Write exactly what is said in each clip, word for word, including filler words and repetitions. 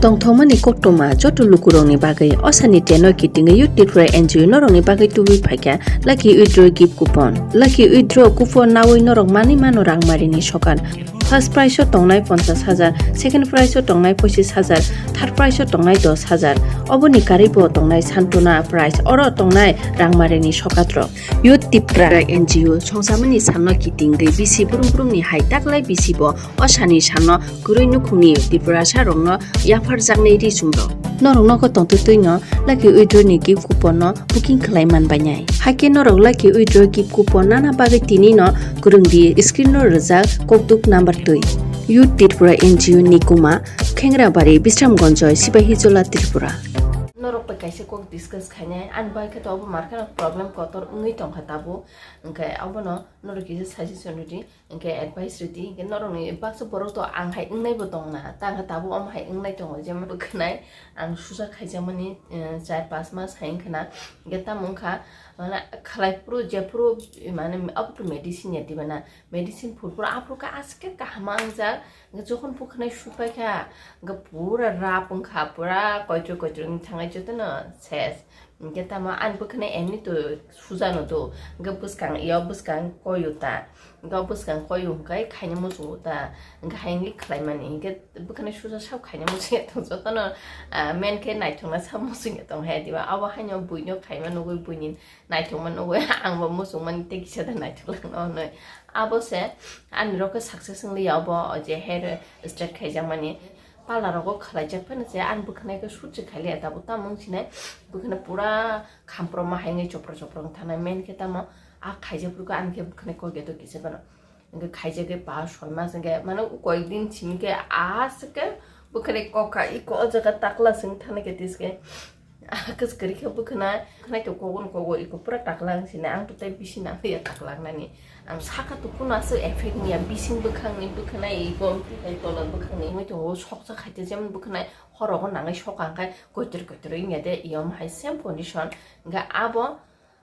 Tongthokmani koktwma joto lukurokni bagwi osani teno kitingwi Youth Tripura N G O norokni bagwi tubui phaikha Lucky Withdraw Gift Coupon. Lucky Withdraw Coupon nawi norok manwi mano rangmarini sokat. First prize o tongnai ponchash hajar, second prize o tongnai pochish hajar, third prize o tongnai dosh hajar. Oboni karwibo tongnai Santona Prize, oro tongnai rangmarini sokatrok. Youth Tripura N G O songchamani salno kitingwi bisi brum brumni hai taklai bisibo o sani salno kwrwi nukhungni Tiprasa rokno yapharjaknai ri chumrok. Norok nogo tongtwtwino Lucky Withdraw ni gift coupon no booking khlai man bainai. Hakhe norok Lucky Withdraw gift coupon nana bagwi tini no kwrwng di screen no rwjak kokduk number twi. Youth Tripura N G O Nikuma, Khengrabari, Bisramganj, Sipahijola, Tripura. Norok bai kaisa kok discuss khainai, ani bai khe to obo market problem kotor wngwi tongkha tabuk, hwnkhe abono norok kisa suggestion rwdi. Hwnkhe advice rwdi, hwnkhe norokni baksa borok to ang hai wngnaibo tongna, ta hwnkhe tabuk omo hai wngnai tongo, jemon bwkhwnai ang susa khaijakmani, eh, char pas mas hai wngkhana, hwnkhe tamo wngkha, mane khlai phuru jephuru mane up to medicine ya diba na, medicine phuru phuru aphuru khe aske kaham wngjak, hwnkhe jokhon bwkhwnai supaikha, hwnkhe pura rap wngkha, pura koitroi koitroi wngwi thangnai jotono ses. Hwnkhe tamo ani bwkhwnai emni to sujano do. Hwnkhe bwskang, iyo bwskang koyo ta. Hwnkhe o bwskang koyo hwnkhe khaina muchungo ta. Hwnkhe hai wngwi khlaimani. Hwnkhe bwkhwnai suja sabo khaina muchungya tong jotono, ah, men khe naithokna sabo muchungya tong hai diba. Abo haino buino khaima nugwi buini naithokma nugwi angbo muchungmani tei kisa da naithok langno hwnwi. Abo se ani rok khe success wngliya obo, o je hair straight khaijakmani. Parlour rogo khwlaijak phano se ani bwkhwnai khe sut se khailiya tabuk tamo wng sinai bwkhwnai pura khamprokma hai wngwi chopro chopro wng thanai main khe tamo a khaijak phuru khe ani khe bwkhwnai kok ya to kisa phano hwnkhe khaijak khe pa soi mas hwnkhe mane koyek din simi khe aswk khe bwkhwnai kok kha iko o jaga takla se wng thanai khe tiske. Ah, kwchwrwi khe bwkhwnai, bwkhwnai to kogon kogo iko pura taklang sini, ang to tei bisi nang ya taklaknani. Ang saka to kuno aswk effect niya, bising bwkhangni bwkhwnai iko, tei tola bwkhangni wngwi tongo, soksa khaite jemon bwkhwnai horogo nangwi soka hwnkhe koitor koitor wngya de, iyom hai same condition. Hwnkhe abo,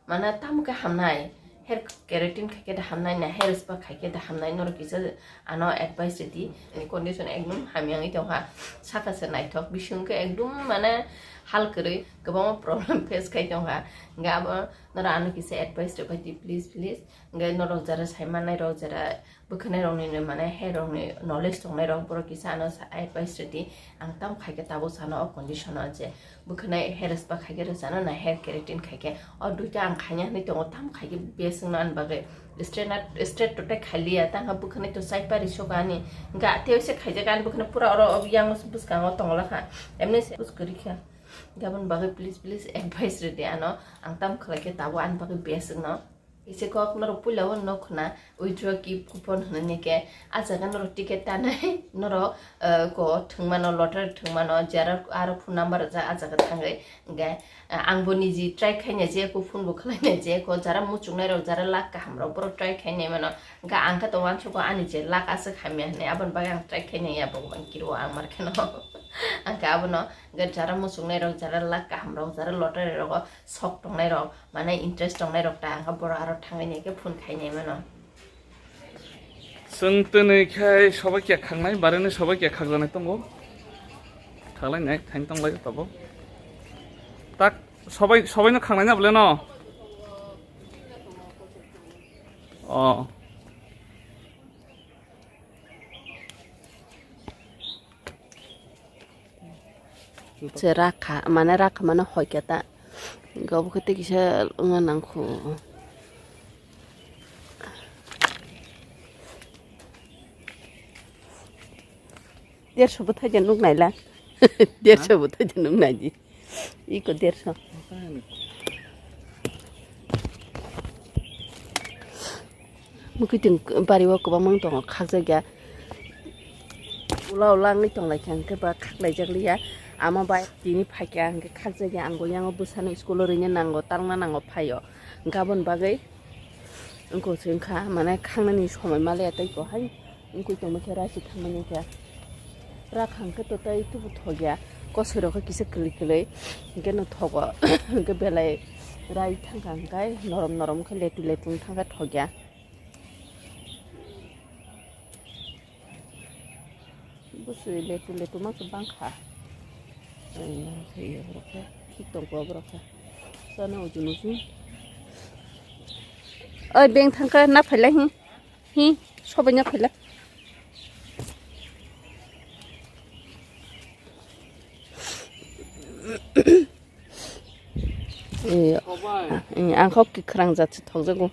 mane, tamo khe hamnai, hair keratin khai khe da hamnai na, hair spa khai khe da hamnai, norok kisa ano advice rwdi. Condition ekdum hamya wngwi tongkha, saka se naithok, bising khe ekdum, mane, hal kwrwi kwbangma problem face khai tongkha. Hwnkhe abo norok ano kisa advice rwbaidi, please, please. Hwnkhe norok jara sai mannai rok, jara bwkhwnai rokni, mane, hair rokni knowledge tongnai rok, borok kisa ano sa-, advice rwdi. Ang tamo khai khe tabuk sano o condition o je bwkhwnai hair spa khai khe rwchano na hair keratin khai khe, o duita ang khaina hinwi tongo, tamo khai khe best wngno ani bagwi. Straight na, straight to tai khailiya, tangkha bwkhwnai to chai pari soka ani. Hwnkhe tei se khaijak ani bwkhwnai pura oro yang bwskango tongla kha. Emni se bwswk kwrwi kha. Hwnkhe aboni bagwi please, please advice rwdi ano. Ang tamo khlai khe tabuk ani bagwi best wngno. Kisa kok norok puila o nok khna withdraw ki coupon hwnwi khe, a jaga norok ticket tanai, norok, eh, ko thwngmano, lottery thwngmano, jera aro phone number rijak, a jaga thangwi. Hwnkhe, eh, angbo niji try khaina je ko, phone bo khwlaina je ko, jara muchungnai rok, jara luck kaham rok, borok try khainai mano. Hwnkhe ang khe to uansukgo ani je luck aswk hamya hwnwi, aboni bagwi ang try khainai ya, Bhagwan kiro ang mar kheno. Hwnkhe abono, hwnkhe jara muchungnai rok, jara luck kaham rok, jara lottery rogo sok tongnai rok, mane interest tongnai rok ta, hwnkhe borok aro thangwi nai khe phone khainai mano. Chwng twnwi khai sobai khe khangnai, barini sobai khe khakjaknai tongo. Khaklainai thain tonglaio tabuk. Tak sobai, sobaino khangnai na bole no? Oh. Se rakha, mane rakha mane hoikhe ta. Hwnkhe obo khe tei kisa wngna nangkho. Derso bwthai de nuk naila. Derso bwthai de nuk naidi. Iko derso. Mwkhwtwng bari o kwbangma wng tongo, khakjakya. Ula ula wngwi tonglaikha, hwnkhe ba khaklaijak liya. Ama bai tini phaikha, hwnkhe khakjakya, ang bo yango bwsano school o rwina nango, talna nango phaio. Hwnkhe aboni bagwi wngkha se wngkha, mane khangnani somoi maliya tei ko hai. Wngkui tongma khe raisi thangmani khe. Rakhang khe to tei tubu thokya. Kosoi rok khe kisa kwlwi kwlwi. Hwnkhe no thogo. Hwnkhe belai rai thangkha hwnkhe norom norom khe letu letu wng thangkhe thokya. Bwswi letu letu ma kwbang kha. Thik tong khe borok khe. Sana ujun ujun. Oi, beng thangkha, na phailai hi. Hi, sobai na phailai. Eh, eh, ang kok kwkhwrang jat se thokjago.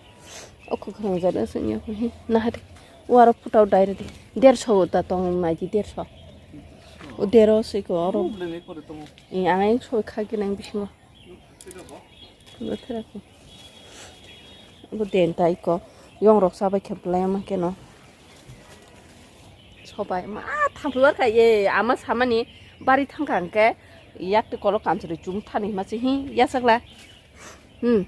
O kwkhwrang jat se wngya khe hi, nahari. O aro phuta o dai rwdi. Derso da tong naidi derso. O dero se ko oro. Eh, ang ek soi kha gini bisingo. Bo thera ko. Bo den tai ko. Yong rok sabai khe belai ma keno. Sobai ma thampui war kha ye ama samani bari thangkha hwnkhe yak te kolok kamchwlwi chum thani hima se hi yasakla. Hmm.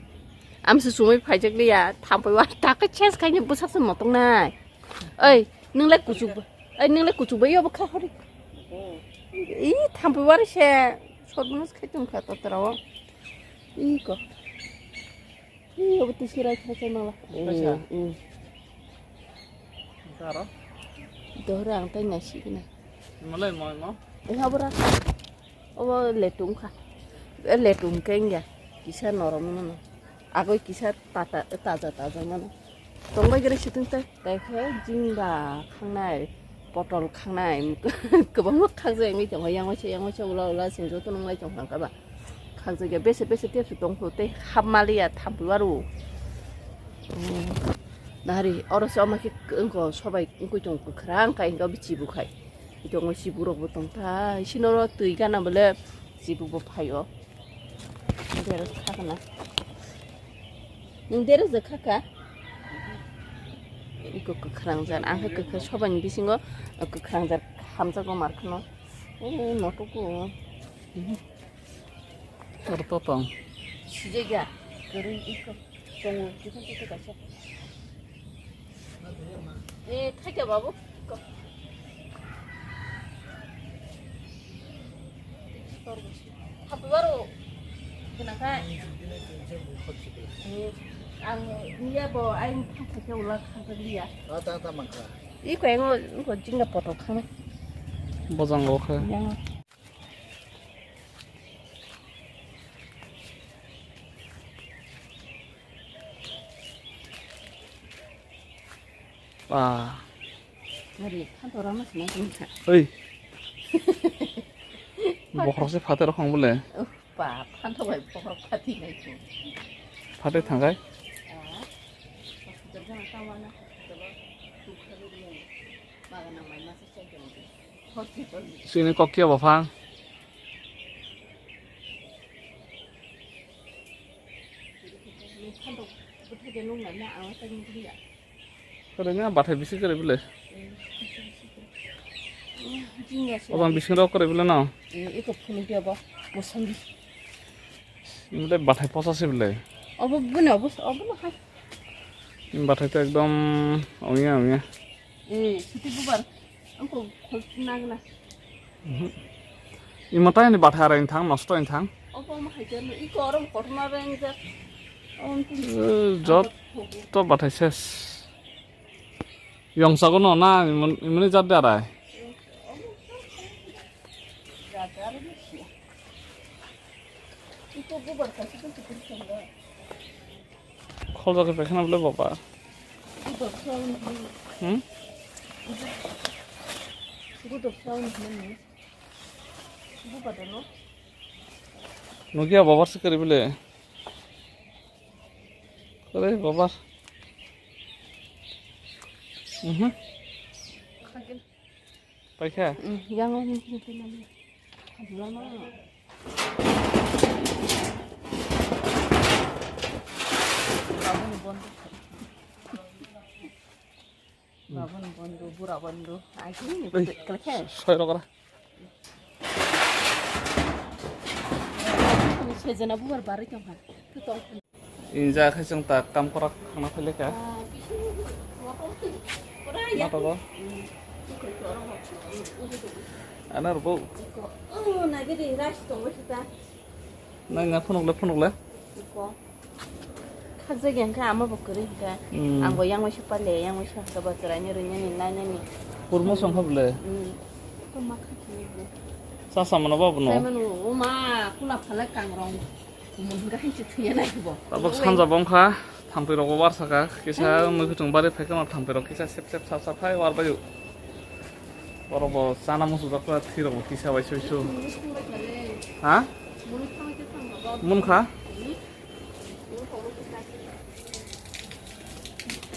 Amse sumui phaijak liya, thampui wa taka ches khaini bwsak se motong nai. Oi, nung lai kuchuk ba. Oi, nung lai kuchuk ba yobo kha hori. I thampui wa se sot mas khai tong kha totra o. I ko. I yobo tisi rai kha se mala. Kaisa? Hmm. Taro? Dohra ang tai nai sikina. Malai mo mo. Oi habra. Obo letung kha. E letung kengya. Kisa norom no. Agoi kisa tata taja taja mano. Tongbai gre situng tai. Tai khe jingda khangnai, potol khangnai. Kwbangma khakjak wngwi tongo. Yang waisa yang waisa ula ula sing joto nunglai tong kha ba. Khakjak ya bese bese tepsi tong kho tei hap maliya thampui waru. Nahari oro se oma khe wngkho sobai wngkoi tong kwkhwrang kai hwnkhe obo chibu khai. Tongo chibu rok bo tong thai. Sino oro twi gana bole chibu bo phai o. Dero kha kana. Nwng dero je kha ka? Iko kwkhwrang jar. Ang khe kwkhwrang sobai ni bisingo kwkhwrang jar hamjago mar kheno. O notugo. Oro to tong. Sijega. Kwrwi iko. Tongo. Chikon chikon kaisa. Eh, thaikya babu. Ko. Hapu baru. Kenapa? Eh, ang iya bo, aing thaikya ulah khankha liya. Ah, tang tang mangkha. Iko engo, iko jingga potol khana. Bojang lo kha. Yang. Ah. Ari, phantok rama sina jingkha. Oi. Bokhorok se phater khong bole. Oh, pa, phantok bai bokhorok phathi nai kho. Phater thangai. Ah. Hospital jana tawana, hospital o tukha rwdi. Maga nang mai masa check jana. Hospital. Sini kokya bafang. Kwrwngya bathai bisi kwrwi bwle. Obang bisingo kwrwi bwle no. Eko phunukya bo mosambi. Bwle bathai posa se bwle. Obo bwne obo obo no hai. Bathai to ekdom ongya ongya. Eh, suti bubar. Angko khol nagna. Mhm. Imo tai ni bathai ara inthang, nosto inthang. Obo ma hai jano, iko orom kothoma beng jak. Om tu. Eh, jot to bathai ses. Yong sago no na, imon-, imoni jat de arai. Jat de arai ni sia. Iko bubar kasi kan suti sangga. Khol jagwi paikha na bwle baba. Hmm? Nugya babar se kwrwi bwle. Kwrwi babar. Mhm. Paikha? Mm, yang o ni sini sini ni. Lama. Babun bondo. Babun bondo, bura bondo. Ai kini ni. Oi, kelke. Soi rok ra. Sejana bubar barai tong ha. Inja khe chwng ta kam kwrak thangna phailai kha. Matogo. Ana rwbo. Nang na phunukle phunukle. Khakjak yang kha ama bo kwrwi kha. Hmm. Ang bo yang waisa pale, yang waisa kha ba kwraini rwini nainani. Kurmo song kha bwle. Hmm. Ko ma kha khe. Sa sa mano ba bono. Sai mano. Ma, kula phalai kangrong. Mun hingka hingsi thuya nai bo. Tabok sanja bongkha, thampui rok war saka, kisa mui kutung bari phaikha ma thampui rok kisa sep sep sap sap phai war bayu. Borok bo chana musu jak kha thwi rok bo kisa bai sui su. Ha? Mun kha?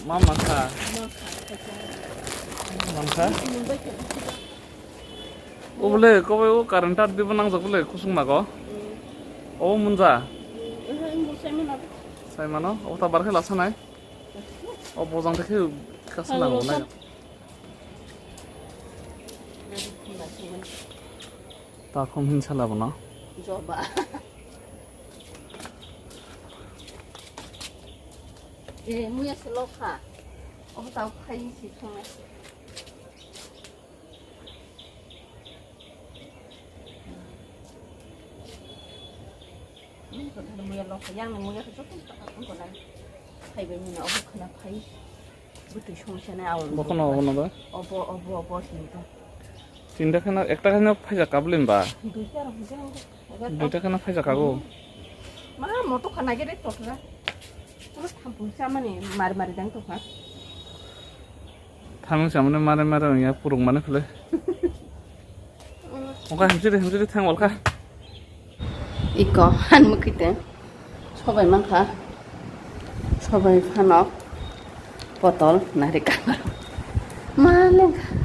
Ma mankha? Mankha? Obole kobai o current tar dibo nangjak bole kusung nago. Obo munja? Saimano? Obo ta bar khe lasa nai? O bojang te khe kasa nango nai. Takhum hin sala bono. Joba. Eh, muya se lokha. Obo tau khai si thongnai. Muya lokha, yang muya khe joto ta khum ko nai. Khai bai mina obo khna khai. Bwtwi songsa nai awang. Bokhno obo no ba? Obo, obo, obo, tinta. Tinta kheno, ekta kheno phaijak kablim ba? Duita rok hwnkhe hwnkhe. Duita kheno phaijak kago. Ma, moto khana gede tokra. Pura thampung chamani mari mari dang tokha. Thamung chamani mari mari ya purung mani phule. Oka hamsiri, hamsiri thang walkha. Iko han mukite sobai mankha. Sobai phano potol nari kama. Ma lengkha.